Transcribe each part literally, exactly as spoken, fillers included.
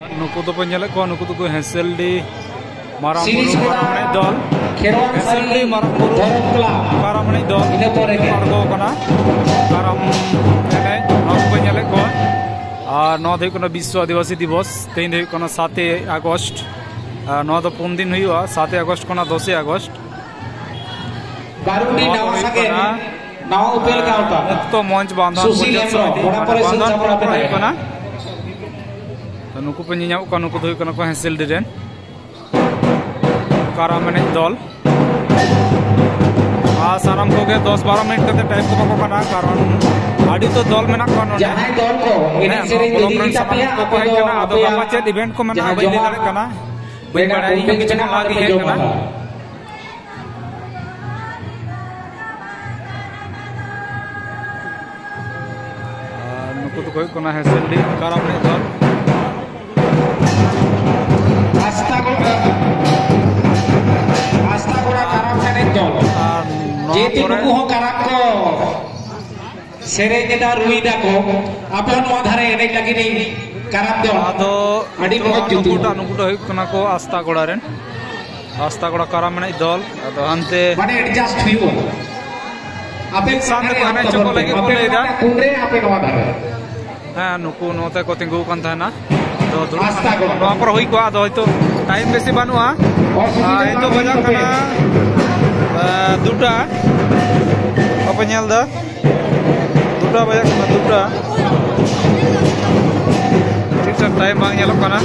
ᱱᱩᱠᱩ ᱫᱚᱯᱮ ᱧᱮᱞᱮᱫ ᱠᱚᱣᱟ, ᱱᱩᱠᱩ ᱫᱚᱠᱚ ᱦᱮᱸᱥᱮᱞᱰᱤ ᱢᱟᱨᱟᱝ ᱵᱩᱨᱩ ᱠᱟᱨᱟᱢ ᱮᱱᱮᱡ ᱫᱚᱞ᱾ ᱦᱮᱸᱥᱮᱞᱰᱤ ᱢᱟᱨᱟᱝ ᱵᱩᱨᱩ ᱠᱟᱨᱟᱢ ᱮᱱᱮᱡ ᱫᱚᱞ ᱟᱬᱜᱚ ᱟᱠᱟᱱᱟ ᱠᱟᱨᱟᱢ ᱮᱱᱮᱡ᱾ ᱱᱚᱣᱟ ᱠᱚᱯᱮ ᱧᱮᱞᱮᱫ ᱠᱚᱣᱟ᱾ ᱟᱨ ᱱᱚᱣᱟ ᱫᱚ ᱦᱩᱭᱩᱜ ᱠᱟᱱᱟ ᱵᱤᱥᱥᱚ ᱟᱹᱫᱤᱵᱟᱹᱥᱤ ᱫᱤᱵᱚᱥ᱾ ᱛᱮᱦᱮᱧ ᱫᱚ ᱦᱩᱭᱩᱜ ᱠᱟᱱᱟ ᱥᱟᱛᱮᱭ ᱟᱜᱚᱥᱴ᱾ ᱟᱨ ᱱᱚᱣᱟ ᱫᱚ ᱯᱩᱱ ᱫᱤᱱ ᱦᱩᱭᱩᱜᱼᱟ, ᱥᱟᱛᱮᱭ ᱟᱜᱚᱥᱴ ᱠᱷᱚᱱᱟᱜ ᱫᱚᱥᱮᱭ ᱟᱜᱚᱥᱴ᱾ ᱵᱟᱨᱩᱰᱤ ᱱᱚᱣᱟ ᱫᱚ ᱱᱟᱣᱟ ᱦᱩᱭᱩᱜ ᱥᱟᱜᱮᱱ, ᱠᱟᱱᱟ, ᱱᱟᱣᱟ ᱩᱯᱮᱞ ᱜᱟᱶᱛᱟ᱾ ᱩᱠᱛᱚ ᱢᱚᱧᱪ ᱵᱟᱸᱫᱷᱟᱱ ᱥᱩᱥᱤᱞ ᱯᱚᱧᱪᱟᱭᱮᱛ ᱦᱮᱢᱵᱨᱚᱢ, ᱥᱚᱢᱤᱛᱤ, ᱜᱚᱲᱟ ᱢᱟᱱᱮ ᱯᱚᱨᱮ ᱵᱟᱸᱫᱷᱟᱱ ᱥᱩᱱ ᱥᱟᱯᱲᱟᱣ ᱯᱚᱨᱚᱵᱽ ᱠᱟᱛᱮ᱾ ᱦᱩᱭᱩᱜ ᱠᱟᱱᱟ᱾ ᱛᱚ, ᱱᱩᱠᱩ ᱯᱮ ᱧᱮᱧᱟᱢᱚᱜ ᱠᱟᱱᱟ, ᱱᱩᱠᱩ ᱫᱚ ᱦᱩᱭᱩᱜ ᱠᱟᱱᱟ ᱠᱚ ᱦᱮᱸᱥᱮᱞᱰᱤ ᱨᱮᱱ ᱠᱟᱨᱟᱢ ᱮᱱᱮᱡ ᱫᱚᱞ᱾ ᱟᱨ ᱥᱟᱱᱟᱢ ᱠᱚᱜᱮ ᱫᱚᱥ ᱵᱟᱨᱚ ᱢᱤᱱᱤᱴ ᱠᱟᱛᱮ ᱴᱟᱭᱤᱢ ᱠᱚ ᱮᱢᱟ ᱠᱚ ᱠᱟᱱᱟ, ᱠᱟᱨᱚᱱ ᱟᱹᱰᱤ ᱩᱛᱟᱹᱨ ᱫᱚᱞ ᱢᱮᱱᱟᱜ ᱠᱚᱣᱟ ᱱᱚᱰᱮ᱾ ᱡᱟᱦᱟᱸᱭ ᱫᱚᱞ ᱠᱚ ᱮᱱᱮᱡ ᱦᱮᱸ, ᱥᱮᱨᱮᱧ ᱱᱚᱣᱟ ᱵᱞᱚᱠ ᱨᱮᱱ ᱫᱤᱫᱤ ᱥᱟᱱᱟᱢ ᱛᱟᱯᱮᱭᱟ, ᱠᱚᱠᱚ ᱟᱯᱮ ᱦᱮᱡ ᱫᱚ ᱠᱟᱱᱟ᱾ ᱟᱫᱚ ᱟᱯᱮᱭᱟᱜ ᱜᱟᱯᱟ ᱪᱮᱫ ᱤᱵᱷᱮᱱᱴ ᱠᱚ ᱢᱮᱱᱟᱜᱼᱟ, ᱡᱟᱦᱟᱸ ᱵᱟᱹᱧ ᱞᱟᱹᱭ ᱡᱚᱢᱟᱜ ᱫᱟᱲᱮᱭᱟᱜ ᱠᱟᱱᱟ᱾ ᱵᱟᱹᱧ ᱡᱟᱦᱟᱸ ᱵᱟᱲᱟᱭᱟ, ᱤᱧ ᱠᱚᱢᱤᱴᱤ ᱦᱚᱸ ᱠᱤᱪᱷᱩ ᱢᱮᱱᱟᱜᱼᱟ, ᱞᱟᱦᱟ ᱟᱯᱮ ᱜᱮᱧ ᱯᱮ ᱦᱮᱡ ᱠᱟᱱᱟ᱾ ᱡᱚᱢᱟ᱾ ᱟᱨ ᱱᱩᱠᱩ ᱫᱚᱠᱚ ᱦᱩᱭᱩᱜ ᱠᱟᱱᱟ ᱦᱮᱸᱥᱮᱞᱰᱤ ᱠᱟᱨᱟᱢ ᱮᱱᱮᱡ ᱫᱚᱞ᱾ ᱟᱥᱛᱟ ᱜᱚᱲᱟ, ᱟᱥᱛᱟ ᱜᱚᱲᱟ ᱠᱟᱨᱟᱢ ᱮᱱᱮᱡ ᱫᱚᱞ᱾ ᱟᱨ ᱱᱚᱣᱟ ᱡᱮᱦᱮᱛᱩ ᱠᱚᱨᱮ ᱱᱩᱠᱩ ᱦᱚᱸ ᱠᱟᱨᱟᱢ ᱠᱚ ᱥᱮᱨᱮᱧ ᱮᱫᱟ, ᱨᱩᱭ ᱫᱟᱠᱚ᱾ ᱟᱯᱮ ᱦᱚᱸ ᱱᱚᱣᱟ ᱫᱷᱟᱨᱮ ᱮᱱᱮᱡ ᱞᱟᱹᱜᱤᱫ ᱤᱧ ᱠᱟᱨᱟᱢ ᱫᱚ ᱟᱫᱚ ᱟᱹᱰᱤ ᱢᱚᱡᱽ ᱡᱩᱛᱩᱜᱼᱟ᱾ ᱱᱩᱠᱩᱴᱟᱜ, ᱱᱩᱠᱩᱴᱟᱜ ᱦᱩᱭᱩᱜ ᱠᱟᱱᱟ ᱠᱚ ᱟᱥᱛᱟ ᱜᱚᱲᱟ ᱨᱮᱱ, ᱟᱥᱛᱟ ᱜᱚᱲᱟ ᱠᱟᱨᱟᱢ ᱮᱱᱮᱡ ᱫᱚᱞ᱾ ᱟᱫᱚ ᱦᱟᱱᱛᱮ ᱢᱟᱱᱮ adjust ᱦᱩᱭᱩᱜᱼᱟ᱾ ᱟᱯᱮ ᱢᱤᱫ ᱥᱟᱶ ᱛᱮᱠᱚ ᱮᱱᱮᱡ ᱦᱚᱪᱚ ᱠᱚ ᱞᱟᱹᱜᱤᱫ ᱠᱚ ᱟᱯᱮ ᱞᱟᱹᱭ ᱮᱫᱟ᱾ ᱱᱚᱣᱟ ᱠᱩᱱᱨᱮ, ᱟᱯᱮ ᱱᱚᱣᱟ ᱫᱷᱟᱨᱮ᱾ ᱦᱮᱸ, ᱱᱩᱠᱩ ᱱᱚᱛᱮ ᱠᱚ ᱛᱤᱸᱜᱩ ᱟᱠᱟᱱ ᱛᱟᱦᱮᱱᱟ᱾ ᱟᱫᱚ ᱫᱩᱲᱩᱵ ᱟᱥᱛᱟ ᱜᱚᱲᱟ᱾ ᱱᱚᱣᱟ ᱯᱚᱨᱮ ᱦᱩᱭ ᱠᱚᱜᱼᱟ, ᱟᱫᱚ ᱦᱚᱭᱛᱳ ᱴᱟᱭᱤᱢ ᱵᱮᱥᱤ ᱵᱟᱹᱱᱩᱜᱼᱟ᱾ ᱚᱥᱩᱵᱤᱫᱷᱟ ᱟᱨ ᱱᱤᱛᱚᱜ ᱵᱟᱝ ᱵᱟᱡᱟᱜ ᱦᱩᱭᱩᱜ ᱠᱟᱱᱟ, ᱛᱟᱯᱮᱭᱟ᱾ ᱮ, ᱫᱩᱴᱟ᱾ ᱵᱟᱯᱮ ᱧᱮᱞ ᱮᱫᱟ? ᱫᱩᱴᱟ ᱵᱟᱡᱟᱜ ᱠᱟᱱᱟ, ᱫᱩᱴᱟ᱾ ᱴᱷᱤᱠ ᱴᱷᱟᱠ ᱴᱟᱭᱤᱢ ᱵᱟᱝ ᱧᱮᱞᱚᱜ ᱠᱟᱱᱟ᱾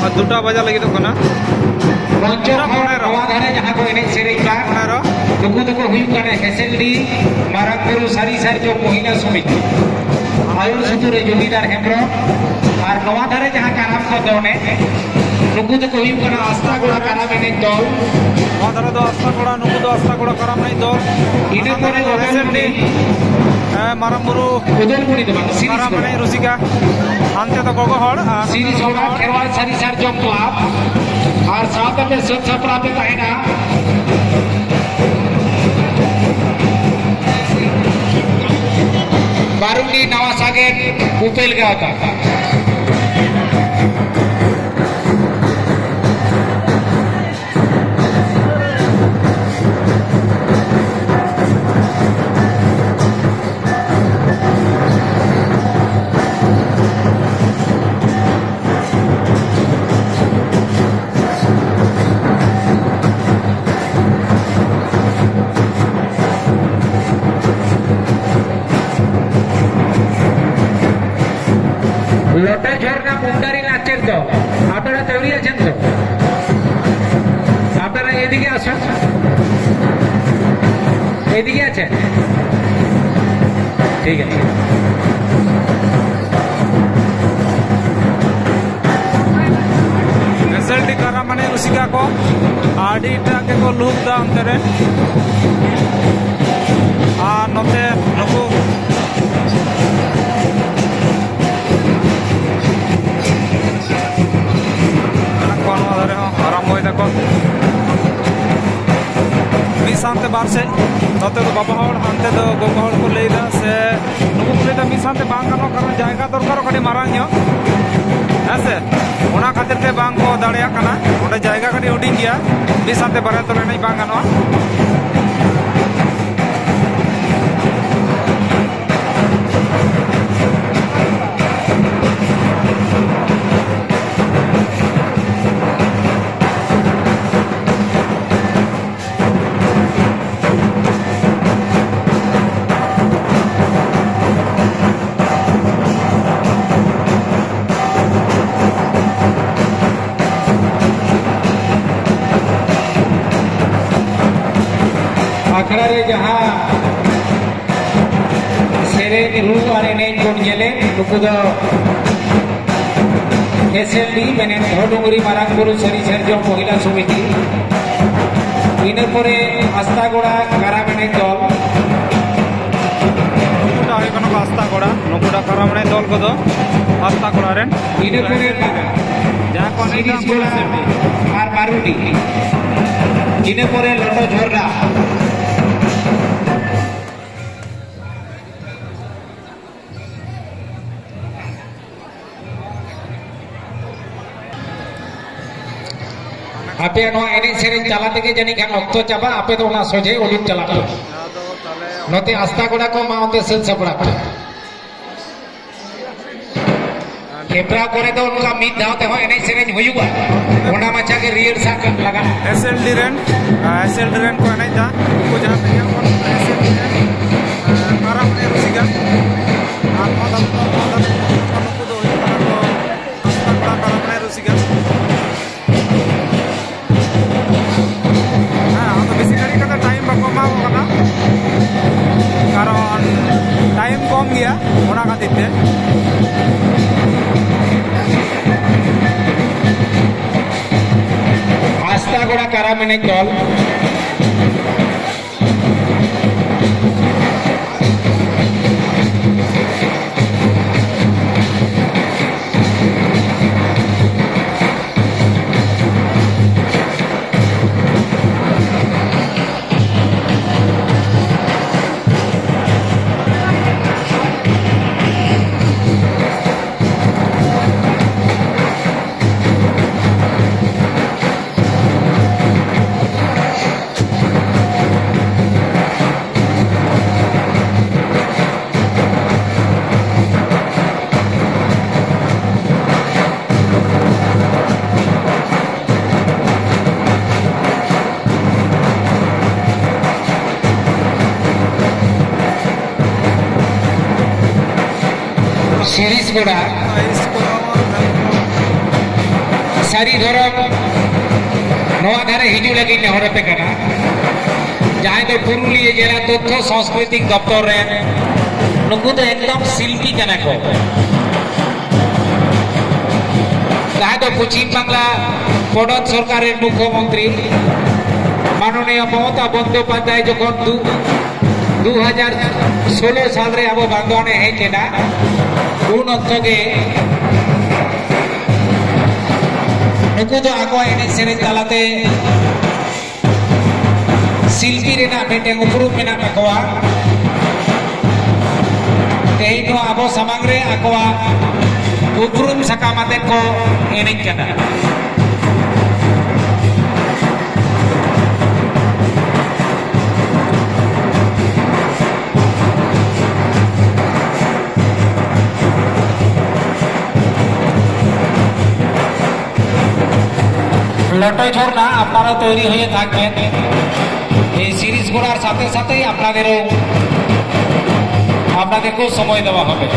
ᱟᱨ ᱫᱩᱴᱟ ᱵᱟᱡᱟᱜ ᱞᱟᱹᱜᱤᱫᱚᱜ ᱠᱟᱱᱟ᱾ ᱢᱚᱧᱪᱚ ᱫᱩᱴᱟ ᱠᱷᱚᱱ ᱯᱚᱱᱮᱨᱚ᱾ ᱱᱚᱣᱟ ᱫᱷᱟᱨᱮ ᱡᱟᱦᱟᱸ ᱠᱚ ᱮᱱᱮᱡ ᱥᱮᱨᱮᱧ ᱠᱟᱱ, ᱯᱚᱱᱮᱨᱚ᱾ ᱱᱩᱠᱩ ᱫᱚᱠᱚ ᱦᱩᱭᱩᱜ ᱠᱟᱱᱟ ᱦᱮᱸᱥᱮᱞᱰᱤ ᱢᱟᱨᱟᱝ ᱵᱩᱨᱩ ᱥᱟᱹᱨᱤ ᱥᱟᱨᱡᱚᱢ ᱢᱚᱦᱤᱞᱟ ᱥᱚᱢᱤᱛᱤ᱾ ᱟᱹᱭᱩᱨ ᱥᱩᱛᱩᱨ ᱨᱮ ᱡᱚᱢᱤᱫᱟᱨ ᱦᱮᱢᱵᱨᱚᱢ᱾ ᱟᱨ ᱱᱚᱣᱟ ᱫᱷᱟᱨᱮ ᱡᱟᱦᱟᱸ ᱠᱟᱨᱟᱢ ᱠᱚ ᱫᱚᱱᱮᱫ, ᱱᱩᱠᱩ ᱫᱚᱠᱚ ᱦᱩᱭᱩᱜ ᱠᱟᱱᱟ ᱟᱥᱛᱟ ᱜᱚᱲᱟ ᱠᱟᱨᱟᱢ ᱮᱱᱮᱡ ᱫᱚᱞ᱾ ᱱᱚᱣᱟ ᱫᱷᱟᱨᱮ ᱫᱚ ᱟᱥᱛᱟ ᱜᱚᱲᱟ, ᱱᱩᱠᱩ ᱫᱚ ᱟᱥᱛᱟ ᱜᱚᱲᱟ ᱠᱟᱨᱟᱢ ᱮᱱᱮᱡ ᱫᱚᱞ᱾ ᱤᱱᱟᱹ ᱯᱚᱨᱮ ᱦᱮᱸᱥᱮᱞᱰᱤ, ᱦᱮᱸ, ᱢᱟᱨᱟᱝ ᱵᱩᱨᱩ ᱩᱫᱚᱞᱜᱩᱲᱤ ᱫᱚ ᱵᱟᱝ, ᱥᱤᱨᱤᱥ ᱠᱟᱨᱟᱢ ᱜᱚᱲᱟ᱾ ᱮᱱᱮᱡ ᱨᱩᱥᱤᱠᱟ᱾ ᱦᱟᱱᱛᱮ ᱫᱚ ᱜᱚᱜᱚ ᱦᱚᱲ ᱟᱨ ᱥᱤᱨᱤᱥ ᱜᱚᱲᱟ ᱠᱷᱮᱨᱣᱟᱞ ᱥᱟᱹᱨᱤ ᱥᱟᱨᱡᱚᱢ ᱠᱞᱟᱵᱽ ᱟᱨ ᱥᱟᱶᱛᱮ ᱥᱟᱹᱛ ᱥᱟᱯᱲᱟᱣ ᱛᱮ ᱛᱟᱦᱮᱱᱟ ᱵᱟᱨᱩᱱᱤ ᱱᱟᱣᱟ ᱥᱟᱜᱮᱱ ᱩᱯᱮᱞ ᱜᱟᱶᱛᱟ᱾ তো, আপনারা তৈরি আছেন তো? আপনারা এদিকে আসুন, এদিকে আছেন। ঠিক আছে। ᱮᱥ ᱮᱞ ᱰᱤ ᱠᱟᱨᱟᱢ ᱮᱱᱮᱡ ᱨᱩᱥᱤᱠᱟ ᱠᱚ ᱟᱹᱰᱤᱴᱟᱜ ᱜᱮᱠᱚ ᱞᱩᱦᱩᱠ ᱫᱟ ᱚᱱᱛᱮ ᱨᱮ᱾ ᱟᱨ ᱱᱚᱛᱮ ᱱᱩᱠᱩ ᱢᱮᱱᱟᱜ ᱠᱚᱣᱟ ᱱᱚᱣᱟ ᱫᱷᱟᱨᱮ ᱦᱚᱸ, ᱟᱨᱟᱢᱵᱚᱭ ᱫᱟᱠᱚ᱾ ᱢᱤᱫ ᱥᱟᱶᱛᱮ ᱵᱟᱨ ᱥᱮᱫ, ᱱᱚᱛᱮ ᱫᱚ ᱵᱟᱵᱟ ᱦᱚᱲ, ᱦᱟᱱᱛᱮ ᱫᱚ ᱜᱚᱜᱚ ᱦᱚᱲ ᱠᱚ ᱞᱟᱹᱭᱫᱟ ᱥᱮ ᱱᱩᱠᱩ ᱠᱚ ᱞᱟᱹᱭᱫᱟ ᱢᱤᱫ ᱥᱟᱶᱛᱮ ᱵᱟᱝ ᱜᱟᱱᱚᱜ, ᱠᱟᱨᱚᱱ ᱡᱟᱭᱜᱟ ᱫᱚᱨᱠᱟᱨᱚᱜ ᱠᱟᱹᱴᱤᱡ ᱢᱟᱨᱟᱝ ᱧᱚᱜ, ᱦᱮᱸ ᱥᱮ? ᱚᱱᱟ ᱠᱷᱟᱹᱛᱤᱨ ᱛᱮ ᱵᱟᱝ ᱠᱚ ᱫᱟᱲᱮᱭᱟᱜ ᱠᱟᱱᱟ᱾ ᱚᱸᱰᱮ ᱡᱟᱭᱜᱟ ᱠᱟᱹᱴᱤᱡ ᱦᱩᱰᱤᱧ ᱜᱮᱭᱟ, ᱢᱤᱫ ᱥᱟᱶᱛᱮ ᱵᱟᱨᱭᱟ ᱫᱚᱞ ᱮᱱᱮᱡ ᱵᱟᱝ ᱜᱟᱱᱚᱜᱼᱟ᱾ ᱟᱠᱷᱲᱟ ᱨᱮ ᱡᱟᱦᱟᱸ ᱥᱮᱨᱮᱧ, ᱨᱩ ᱟᱨ ᱮᱱᱮᱡ ᱵᱚᱱ ᱧᱮᱞᱮᱫ, ᱱᱩᱠᱩ ᱫᱚ ᱮᱥ ᱮᱞ ᱰᱤ, ᱢᱮᱱᱮᱫ ᱫᱷᱚᱰᱩᱝᱨᱤ ᱢᱟᱨᱟᱝ ᱵᱩᱨᱩ ᱥᱟᱹᱨᱤ ᱥᱟᱨᱡᱚᱢ ᱢᱚᱦᱤᱞᱟ ᱥᱚᱢᱤᱛᱤ᱾ ᱤᱱᱟᱹ ᱯᱚᱨᱮ ᱟᱥᱛᱟᱜᱚᱲᱟ ᱠᱟᱨᱟᱢ ᱮᱱᱮᱡ ᱫᱚᱞ᱾ ᱱᱩᱠᱩᱴᱟᱜ ᱦᱩᱭᱩᱜ ᱠᱟᱱᱟ ᱠᱚ ᱟᱥᱛᱟᱜᱚᱲᱟ, ᱱᱩᱠᱩᱴᱟᱜ ᱠᱟᱨᱟᱢ ᱮᱱᱮᱡ ᱫᱚᱞ ᱠᱚᱫᱚ ᱟᱥᱛᱟᱜᱚᱲᱟ ᱨᱮᱱ᱾ ᱤᱱᱟᱹ ᱯᱚᱨᱮ ᱡᱟᱦᱟᱸ ᱠᱚ ᱮᱱᱮᱡ ᱫᱟ ᱥᱤᱨᱤᱥ ᱩᱱᱠᱩ ᱫᱚ ᱜᱚᱲᱟ ᱮᱥ ᱮᱞ ᱰᱤ᱾ ᱟᱨ ᱵᱟᱨᱩᱰᱤ᱾ ᱤᱱᱟᱹ ᱯᱚᱨᱮ ᱞᱚᱴᱚ ᱡᱷᱚᱨᱱᱟ᱾ ᱟᱯᱮᱭᱟᱜ ᱱᱚᱣᱟ ᱮᱱᱮᱡ ᱥᱮᱨᱮᱧ ᱛᱟᱞᱟ ᱛᱮᱜᱮ ᱡᱟᱹᱱᱤᱡ ᱠᱷᱟᱱ ᱚᱠᱛᱚ ᱪᱟᱵᱟᱜ, ᱟᱯᱮ ᱫᱚ ᱚᱱᱟ ᱥᱚᱡᱷᱮ ᱩᱰᱩᱠ ᱪᱟᱞᱟᱜ ᱯᱮ᱾ ᱱᱚᱛᱮ ᱟᱥᱛᱟ ᱜᱚᱰᱟ ᱠᱚ ᱢᱟ ᱚᱱᱛᱮ ᱥᱟᱹᱛ ᱥᱟᱯᱲᱟᱣ ᱯᱮ᱾ ᱦᱮᱯᱨᱟᱣ ᱠᱚᱨᱮ ᱫᱚ ᱚᱱᱠᱟ ᱢᱤᱫ ᱫᱷᱟᱣ ᱛᱮᱦᱚᱸ ᱮᱱᱮᱡ ᱥᱮᱨᱮᱧ ᱦᱩᱭᱩᱜᱼᱟ, ᱚᱱᱟ ᱢᱟᱪᱷᱟ ᱜᱮ ᱨᱤᱦᱟᱨᱥᱟᱞ ᱞᱟᱜᱟᱜᱼᱟ᱾ ᱮᱥ ᱮᱞ ᱰᱤ ᱨᱮᱱ, ᱮᱥ ᱮᱞ ᱰᱤ ᱨᱮᱱ ᱠᱚ ᱮᱱᱮᱡ ᱫᱟ, ᱩᱱᱠᱩ ᱡᱟᱦᱟᱸ ᱛᱤᱱᱟᱹᱜ ᱠᱚ ᱮᱥ ᱮᱞ ᱰᱤ ᱨᱮᱱ, ᱢᱟᱨᱟᱝ ᱮᱱᱮᱡ ᱨᱩᱥᱤᱠᱟ, ᱟᱨ ᱱᱚᱣᱟ ᱫᱚ, ᱱᱚᱣᱟ ᱫᱚ, ᱱᱩᱠᱩ ᱫᱚ ᱦᱩᱭᱩᱜ ᱠᱟᱱᱟ ᱠᱚ ᱟᱥᱛᱟ ᱠᱚᱲᱟ ᱠᱟᱨᱟᱢ ᱦᱮᱸ, ᱟᱫᱚ ᱵᱮᱥᱤ ᱜᱷᱟᱹᱲᱤᱡ ᱠᱟᱛᱮ ᱴᱟᱭᱤᱢ ᱵᱟᱠᱚ ᱮᱢᱟ ᱠᱚ ᱠᱟᱱᱟ, ᱠᱟᱨᱚᱱ ᱴᱟᱭᱤᱢ ᱠᱚᱢ ᱜᱮᱭᱟ, ᱚᱱᱟ ᱠᱷᱟᱹᱛᱤᱨ ᱛᱮ᱾ ᱟᱥᱛᱟ ᱜᱚᱲᱟ ᱠᱟᱨᱟᱢ ᱮᱱᱮᱡ ᱫᱚᱞ᱾ ᱥᱤᱨᱤᱥ ᱜᱚᱰᱟ ᱥᱟᱹᱨᱤ ᱫᱷᱚᱨᱚᱢ ᱱᱚᱣᱟ ᱫᱷᱟᱨᱮ ᱦᱤᱡᱩᱜ ᱞᱟᱹᱜᱤᱫ ᱱᱮᱦᱚᱨ ᱟᱯᱮ ᱠᱟᱱᱟ᱾ ᱡᱟᱦᱟᱸᱭ ᱫᱚ ᱯᱩᱨᱩᱞᱤᱭᱟᱹ ᱡᱮᱞᱟ ᱛᱚᱛᱛᱷᱚ ᱥᱟᱝᱥᱠᱨᱤᱛᱤᱠ ᱫᱚᱯᱛᱚᱨ ᱨᱮ, ᱱᱩᱠᱩ ᱫᱚ ᱮᱠᱫᱚᱢ ᱥᱤᱞᱯᱤ ᱠᱟᱱᱟ ᱠᱚ᱾ ᱡᱟᱦᱟᱸᱭ ᱫᱚ ᱯᱚᱪᱷᱤᱢ ᱵᱟᱝᱞᱟ ᱯᱚᱱᱚᱛ ᱥᱚᱨᱠᱟᱨ ᱨᱮᱱ ᱢᱩᱠᱷᱭᱚᱢᱚᱱᱛᱨᱤ ᱢᱟᱱᱚᱱᱤᱭᱚ ᱢᱚᱢᱚᱛᱟ ᱵᱚᱱᱫᱳᱯᱟᱫᱽᱫᱷᱟᱭ ᱡᱚᱠᱷᱚᱱ ᱫᱩ, ᱫᱩ ᱦᱟᱡᱟᱨ ᱥᱳᱞᱳ ᱥᱟᱞ ᱨᱮ ᱟᱵᱚ ᱵᱟᱱᱫᱳᱣᱟᱱ ᱮ ᱦᱮᱡ ᱮᱱᱟ, ᱩᱱ ᱚᱠᱛᱚ ᱜᱮ ᱱᱩᱠᱩ ᱫᱚ ᱟᱠᱚᱣᱟᱜ ᱮᱱᱮᱡ ᱥᱮᱨᱮᱧ ᱛᱟᱞᱟᱛᱮ ᱥᱤᱞᱯᱤ ᱨᱮᱱᱟᱜ ᱢᱤᱫᱴᱮᱱ ᱩᱯᱨᱩᱢ ᱢᱮᱱᱟᱜ ᱛᱟᱠᱚᱣᱟ᱾ ᱛᱮᱦᱮᱧ ᱱᱚᱣᱟ ᱟᱵᱚ ᱥᱟᱢᱟᱝ ᱨᱮ ᱟᱠᱚᱣᱟᱜ ᱩᱯᱨᱩᱢ ᱥᱟᱠᱟᱢ ᱟᱛᱮ ᱠᱚ ᱮᱱᱮᱡ ᱠᱟᱱᱟ᱾ লটে ঝর্ণা আপনারা তৈরি হয়ে থাকবেন। এই সিরিজ ঘোরার সাথে সাথেই আপনাদেরও, আপনাদেরকেও সময় দেওয়া হবে।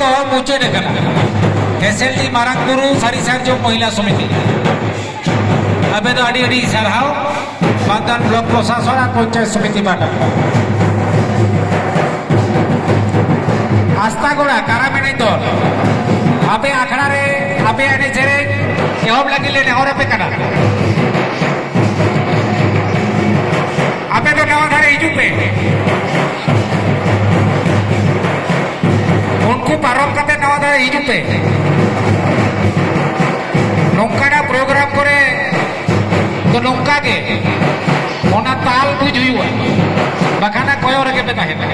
ᱫᱚ ᱢᱩᱪᱟᱹᱫ ᱟᱠᱟᱱᱟ᱾ ᱮᱥ ᱮᱞ ᱰᱤ ᱢᱟᱨᱟᱝ ᱵᱩᱨᱩ ᱥᱟᱹᱨᱤ ᱥᱟᱨᱡᱚᱢ ᱢᱚᱦᱤᱞᱟ ᱥᱚᱢᱤᱛᱤ, ᱟᱯᱮ ᱫᱚ ᱟᱹᱰᱤ ᱟᱹᱰᱤ ᱥᱟᱨᱦᱟᱣ᱾ ᱵᱟᱜᱽᱫᱟᱱ ᱵᱞᱚᱠ ᱯᱨᱚᱥᱟᱥᱚᱱ ᱟᱨ ᱯᱚᱧᱪᱟᱭᱮᱛ ᱥᱚᱢᱤᱛᱤ ᱯᱟᱦᱴᱟ ᱠᱷᱚᱱ᱾ ᱟᱥᱛᱟ ᱜᱚᱲᱟ ᱠᱟᱨᱟᱢ ᱮᱱᱮᱡ ᱫᱚᱞ, ᱟᱯᱮ ᱟᱠᱷᱲᱟ ᱨᱮ ᱟᱯᱮᱭᱟᱜ ᱮᱱᱮᱡ ᱥᱮᱨᱮᱧ ᱮᱦᱚᱵ ᱞᱟᱹᱜᱤᱫ ᱞᱮ ᱱᱮᱦᱚᱨ ᱟᱯᱮ ᱠᱟᱱᱟ᱾ ᱟᱯᱮ ᱫᱚ ᱱᱟᱣᱟ ᱫᱷᱟᱨᱮ ᱦᱤᱡᱩᱜ ᱯᱮ᱾ ᱩᱱᱠᱩ ᱯᱟᱨᱚᱢ ᱠᱟᱛᱮ ᱱᱟᱣᱟ ᱫᱷᱟᱨᱮ ᱦᱤᱡᱩᱜ ᱯᱮ᱾ ᱱᱚᱝᱠᱟᱱᱟᱜ ᱯᱨᱳᱜᱨᱟᱢ ᱠᱚᱨᱮ ᱫᱚ ᱱᱚᱝᱠᱟ ᱜᱮ ᱚᱱᱟ ᱛᱟᱞ ᱵᱩᱡᱽ ᱦᱩᱭᱩᱜᱼᱟ, ᱵᱟᱠᱷᱟᱱ ᱠᱚᱭᱚᱜ ᱨᱮᱜᱮ ᱯᱮ ᱛᱟᱦᱮᱱᱟ᱾